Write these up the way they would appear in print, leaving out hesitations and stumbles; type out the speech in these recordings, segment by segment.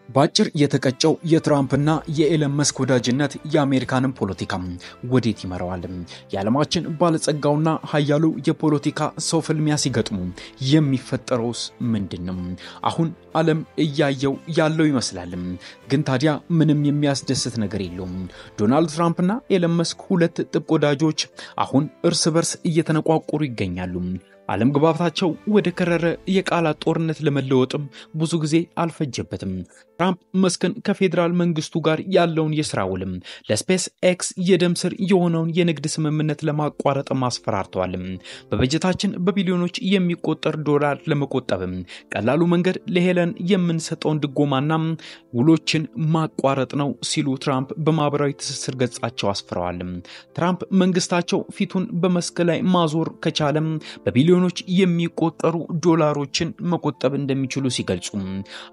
በአጭር የተቀጨው የትራምፕና የኤለን መስክ ወዳጅነት የአሜሪካንን ፖለቲካ ወዴት ይመራዋል? የዓለማችን ባለጸጋውና ሀያሉ የፖለቲካ ሰው ፍልሚያ ሲገጥሙ የሚፈጠረውስ ምንድን ነው? አሁን ዓለም እያየው ያለው ይመስላል። ግን ታዲያ ምንም የሚያስደስት ነገር የለውም። ዶናልድ ትራምፕና ኤለን መስክ ሁለት ጥብቅ ወዳጆች አሁን እርስ በርስ እየተነቋቆሩ ይገኛሉ። አለመግባባታቸው ወደ ከረረ የቃላት ጦርነት ለመለወጥም ብዙ ጊዜ አልፈጀበትም። ትራምፕ መስክን ከፌዴራል መንግስቱ ጋር ያለውን የስራ ውልም ለስፔስ ኤክስ የደም ስር የሆነውን የንግድ ስምምነት ለማቋረጥ አስፈራርተዋል። በበጀታችን በቢሊዮኖች የሚቆጠር ዶላር ለመቆጠብም ቀላሉ መንገድ ለኤለን የምንሰጠውን ድጎማና ውሎችን ማቋረጥ ነው ሲሉ ትራምፕ በማህበራዊ ትስስር ገጻቸው አስፍረዋል። ትራምፕ መንግስታቸው ፊቱን በመስክ ላይ ማዞር ከቻለም በቢሊዮኖች የሚቆጠሩ ዶላሮችን መቆጠብ እንደሚችሉ ሲገልጹ፣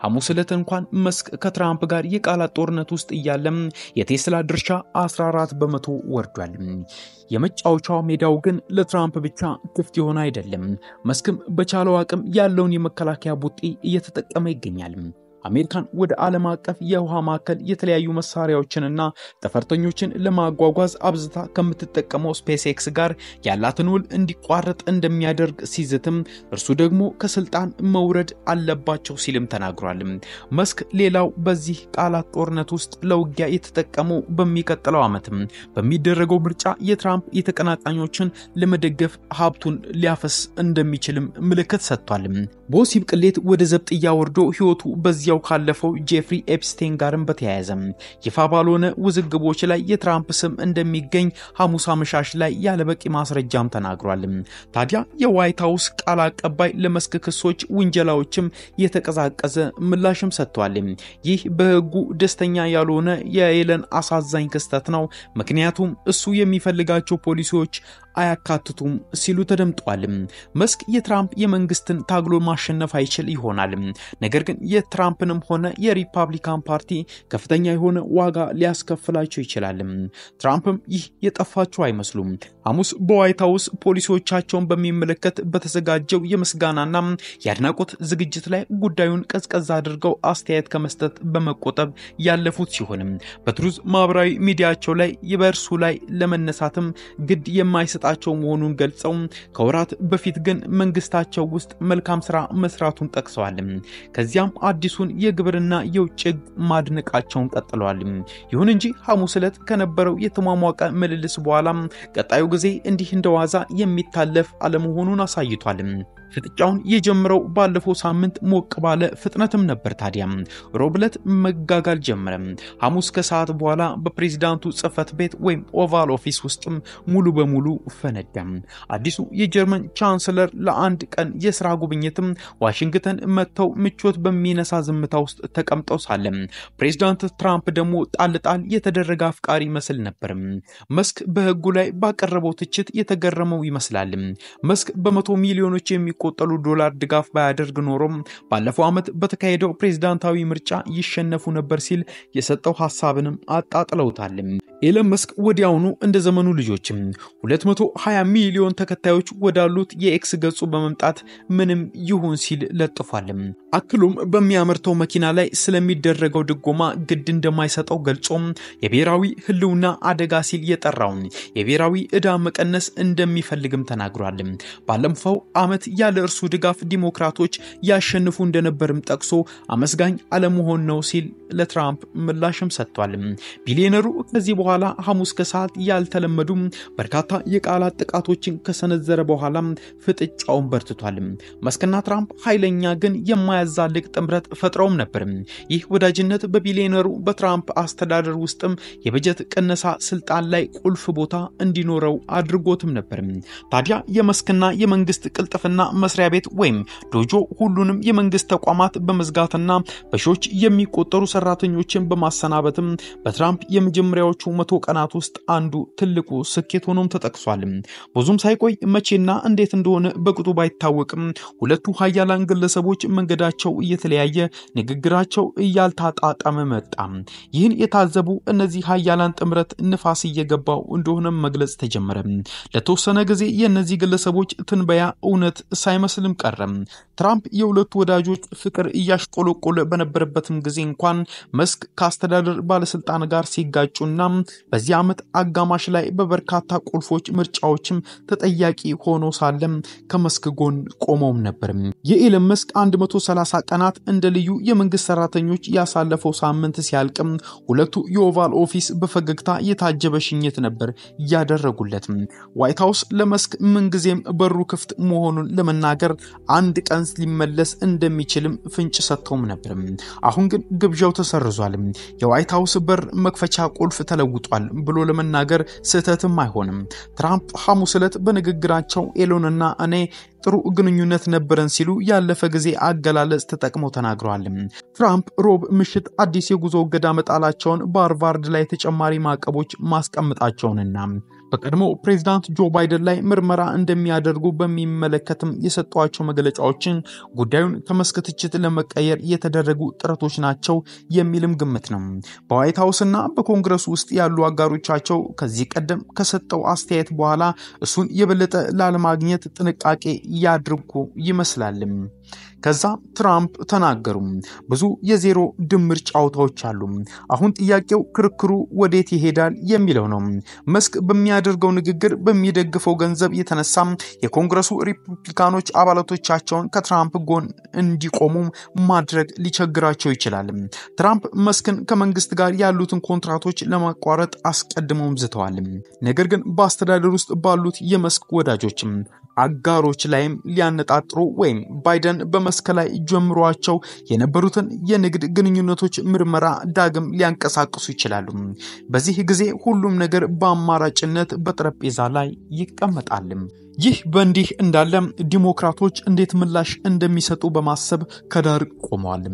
ሐሙስ ዕለት እንኳን መስክ ከትራምፕ ጋር የቃላት ጦርነት ውስጥ እያለም የቴስላ ድርሻ 14% ወርዷል። የመጫወቻው ሜዳው ግን ለትራምፕ ብቻ ክፍት የሆነ አይደለም። መስክም በቻለው አቅም ያለውን የመከላከያ ቡጢ እየተጠቀመ ይገኛል። አሜሪካን ወደ ዓለም አቀፍ የውሃ ማዕከል የተለያዩ መሳሪያዎችንና ጠፈርተኞችን ለማጓጓዝ አብዝታ ከምትጠቀመው ስፔስ ኤክስ ጋር ያላትን ውል እንዲቋረጥ እንደሚያደርግ ሲዝትም፣ እርሱ ደግሞ ከስልጣን መውረድ አለባቸው ሲልም ተናግሯል። መስክ ሌላው በዚህ ቃላት ጦርነት ውስጥ ለውጊያ የተጠቀመው በሚቀጥለው ዓመትም በሚደረገው ምርጫ የትራምፕ የተቀናቃኞችን ለመደገፍ ሀብቱን ሊያፈስ እንደሚችልም ምልክት ሰጥቷል። በወሲብ ቅሌት ወደ ዘብጥያ ወርዶ ህይወቱ በዚያው ካለፈው ጄፍሪ ኤፕስቴን ጋርም በተያያዘ ይፋ ባልሆነ ውዝግቦች ላይ የትራምፕ ስም እንደሚገኝ ሐሙስ አመሻሽ ላይ ያለበቂ ማስረጃም ተናግሯል። ታዲያ የዋይት ሀውስ ቃል አቀባይ ለመስክ ክሶች፣ ውንጀላዎችም የተቀዛቀዘ ምላሽም ሰጥቷል። ይህ በህጉ ደስተኛ ያልሆነ የኤለን አሳዛኝ ክስተት ነው፣ ምክንያቱም እሱ የሚፈልጋቸው ፖሊሲዎች አያካትቱም ሲሉ ተደምጧል። መስክ የትራምፕ የመንግስትን ታግሎ ማሸነፍ አይችል ይሆናል፣ ነገር ግን የትራምፕንም ሆነ የሪፐብሊካን ፓርቲ ከፍተኛ የሆነ ዋጋ ሊያስከፍላቸው ይችላል። ትራምፕም ይህ የጠፋቸው አይመስሉም። ሐሙስ በዋይት ሀውስ ፖሊሲዎቻቸውን በሚመለከት በተዘጋጀው የምስጋናና የአድናቆት ዝግጅት ላይ ጉዳዩን ቀዝቀዝ አድርገው አስተያየት ከመስጠት በመቆጠብ ያለፉት ሲሆንም፣ በትሩዝ ማህበራዊ ሚዲያቸው ላይ በእርሱ ላይ ለመነሳትም ግድ የማይሰጣቸው መሆኑን ገልጸው ከወራት በፊት ግን መንግስታቸው ውስጥ መልካም ስራ መስራቱን ጠቅሰዋል። ከዚያም አዲሱን የግብርና የውጭ ሕግ ማድነቃቸውን ቀጥለዋል። ይሁን እንጂ ሐሙስ ዕለት ከነበረው የተሟሟቀ ምልልስ በኋላ ቀጣዩ ጊዜ እንዲህ እንደዋዛ የሚታለፍ አለመሆኑን አሳይቷል። ፍጥጫውን የጀመረው ባለፈው ሳምንት ሞቅ ባለ ፍጥነትም ነበር። ታዲያ ሮብ ዕለት መጋጋል ጀመረ። ሐሙስ ከሰዓት በኋላ በፕሬዚዳንቱ ጽህፈት ቤት ወይም ኦቫል ኦፊስ ውስጥም ሙሉ በሙሉ ፈነዳ። አዲሱ የጀርመን ቻንስለር ለአንድ ቀን የስራ ጉብኝትም ዋሽንግተን መጥተው ምቾት በሚነሳ ዝምታ ውስጥ ተቀምጠው ሳለ፣ ፕሬዚዳንት ትራምፕ ደግሞ ጣል ጣል የተደረገ አፍቃሪ ይመስል ነበር። መስክ በህጉ ላይ ባቀረበው ትችት የተገረመው ይመስላል። መስክ በመቶ ሚሊዮኖች የሚቆጠሩ ዶላር ድጋፍ ባያደርግ ኖሮም ባለፈው ዓመት በተካሄደው ፕሬዝዳንታዊ ምርጫ ይሸነፉ ነበር ሲል የሰጠው ሐሳብንም አጣጥለውታል። ኤለን መስክ ወዲያውኑ እንደ ዘመኑ ልጆችም 220 ሚሊዮን ተከታዮች ወዳሉት የኤክስ ገጹ በመምጣት ምንም ይሁን ሲል ለጥፏል። አክሎም በሚያመርተው መኪና ላይ ስለሚደረገው ድጎማ ግድ እንደማይሰጠው ገልጾ የብሔራዊ ህልውና አደጋ ሲል የጠራውን የብሔራዊ ዕዳ መቀነስ እንደሚፈልግም ተናግሯል። ባለፈው ዓመት ያለ እርሱ ድጋፍ ዲሞክራቶች ያሸንፉ እንደነበርም ጠቅሶ አመስጋኝ አለመሆን ነው ሲል ለትራምፕ ምላሽም ሰጥቷል። ቢሊዮነሩ ከዚህ በኋላ ሐሙስ ከሰዓት ያልተለመዱ በርካታ የቃላት ጥቃቶችን ከሰነዘረ በኋላ ፍጥጫውን በርትቷል። መስክና ትራምፕ ኃይለኛ ግን የማያዛልቅ ጥምረት ፈጥረውም ነበር። ይህ ወዳጅነት በቢሊዮነሩ በትራምፕ አስተዳደር ውስጥም የበጀት ቅነሳ ስልጣን ላይ ቁልፍ ቦታ እንዲኖረው አድርጎትም ነበር። ታዲያ የመስክና የመንግስት ቅልጥፍና መስሪያ ቤት ወይም ዶጆ ሁሉንም የመንግስት ተቋማት በመዝጋትና በሺዎች የሚቆጠሩ ሰራተኞችን በማሰናበትም በትራምፕ የመጀመሪያዎቹ 100 ቀናት ውስጥ አንዱ ትልቁ ስኬት ሆኖም ተጠቅሷል። ብዙም ሳይቆይ መቼና እንዴት እንደሆነ በቅጡ ባይታወቅም ሁለቱ ሀያላን ግለሰቦች መንገዳቸው እየተለያየ፣ ንግግራቸው እያልታጣጠመ መጣ። ይህን የታዘቡ እነዚህ ሀያላን ጥምረት ንፋስ እየገባው እንደሆነ መግለጽ ተጀመረ። ለተወሰነ ጊዜ የእነዚህ ግለሰቦች ትንበያ እውነት ሳይመስልም ቀረም። ትራምፕ የሁለቱ ወዳጆች ፍቅር እያሽቆለቆለ በነበረበትም ጊዜ እንኳን መስክ ከአስተዳደር ባለስልጣን ጋር ሲጋጩና በዚህ ዓመት አጋማሽ ላይ በበርካታ ቁልፎች ምርጫዎችም ተጠያቂ ሆኖ ሳለም ከመስክ ጎን ቆመውም ነበር። የኤለን መስክ 130 ቀናት እንደ ልዩ የመንግስት ሰራተኞች ያሳለፈው ሳምንት ሲያልቅም ሁለቱ የኦቫል ኦፊስ በፈገግታ የታጀበ ሽኝት ነበር ያደረጉለት። ዋይት ሃውስ ለመስክ ምንጊዜም በሩ ክፍት መሆኑን ለመናገር አንድ ቀን ሊመለስ እንደሚችልም ፍንጭ ሰጥተውም ነበር። አሁን ግን ግብዣው ተሰርዟል። የዋይት ሃውስ በር መክፈቻ ቁልፍ ተለውጧል ብሎ ለመናገር ስህተትም አይሆንም። ትራምፕ ሐሙስ ዕለት በንግግራቸው ኤሎንና እኔ ጥሩ ግንኙነት ነበረን ሲሉ ያለፈ ጊዜ አገላለጽ ተጠቅመው ተናግረዋል። ትራምፕ ሮብ ምሽት አዲስ የጉዞ እገዳ መጣላቸውን፣ በሃርቫርድ ላይ ተጨማሪ ማዕቀቦች ማስቀመጣቸውንና በቀድሞ ፕሬዚዳንት ጆ ባይደን ላይ ምርመራ እንደሚያደርጉ በሚመለከትም የሰጧቸው መግለጫዎችን ጉዳዩን ከመስክ ትችት ለመቀየር የተደረጉ ጥረቶች ናቸው የሚልም ግምት ነው። በዋይት ሀውስና በኮንግረስ ውስጥ ያሉ አጋሮቻቸው ከዚህ ቀደም ከሰጠው አስተያየት በኋላ እሱን የበለጠ ላለማግኘት ጥንቃቄ ያድርጉ ይመስላል። ከዛ ትራምፕ ተናገሩ። ብዙ የዜሮ ድምር ጨዋታዎች አሉ። አሁን ጥያቄው ክርክሩ ወዴት ይሄዳል የሚለው ነው። መስክ በሚያደርገው ንግግር በሚደግፈው ገንዘብ የተነሳ የኮንግረሱ ሪፑብሊካኖች አባላቶቻቸውን ከትራምፕ ጎን እንዲቆሙ ማድረግ ሊቸግራቸው ይችላል። ትራምፕ መስክን ከመንግስት ጋር ያሉትን ኮንትራቶች ለማቋረጥ አስቀድመውም ዝተዋል። ነገር ግን በአስተዳደር ውስጥ ባሉት የመስክ ወዳጆች አጋሮች ላይም ሊያነጣጥሩ ወይም ባይደን በመስክ ላይ ጀምሯቸው የነበሩትን የንግድ ግንኙነቶች ምርመራ ዳግም ሊያንቀሳቅሱ ይችላሉ። በዚህ ጊዜ ሁሉም ነገር በአማራጭነት በጠረጴዛ ላይ ይቀመጣል። ይህ በእንዲህ እንዳለ ዲሞክራቶች እንዴት ምላሽ እንደሚሰጡ በማሰብ ከዳር ቆመዋል።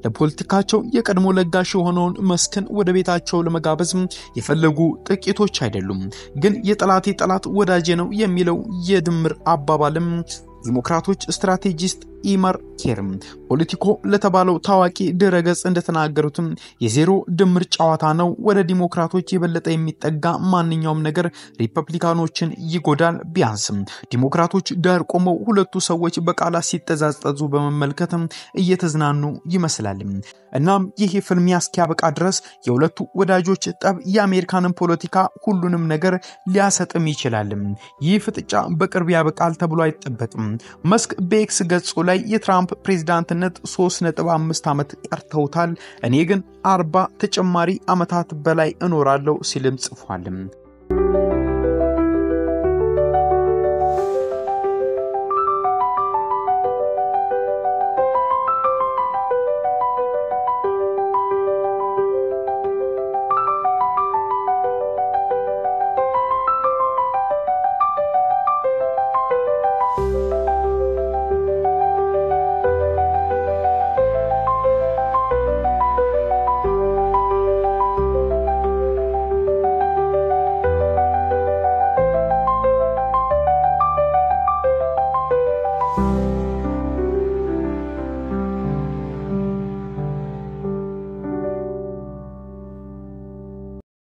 ለፖለቲካቸው የቀድሞ ለጋሽ የሆነውን መስክን ወደ ቤታቸው ለመጋበዝ የፈለጉ ጥቂቶች አይደሉም። ግን የጠላቴ ጠላት ወዳጄ ነው የሚለው የድምር አባባልም ዲሞክራቶች ስትራቴጂስት ኢመር ኬርም ፖለቲኮ ለተባለው ታዋቂ ድረገጽ እንደተናገሩትም የዜሮ ድምር ጨዋታ ነው። ወደ ዲሞክራቶች የበለጠ የሚጠጋ ማንኛውም ነገር ሪፐብሊካኖችን ይጎዳል። ቢያንስም ዲሞክራቶች ዳር ቆመው ሁለቱ ሰዎች በቃላት ሲጠዛጠዙ በመመልከትም እየተዝናኑ ይመስላል። እናም ይህ ፍልሚያ እስኪያበቃ ድረስ የሁለቱ ወዳጆች ጠብ የአሜሪካንን ፖለቲካ ሁሉንም ነገር ሊያሰጥም ይችላል። ይህ ፍጥጫ በቅርብ ያበቃል ተብሎ አይጠበቅም። መስክ በኤክስ ገጹ ላይ የትራምፕ ፕሬዝዳንትነት 3.5 ዓመት ቀርተውታል፣ እኔ ግን 40 ተጨማሪ ዓመታት በላይ እኖራለሁ ሲልም ጽፏል።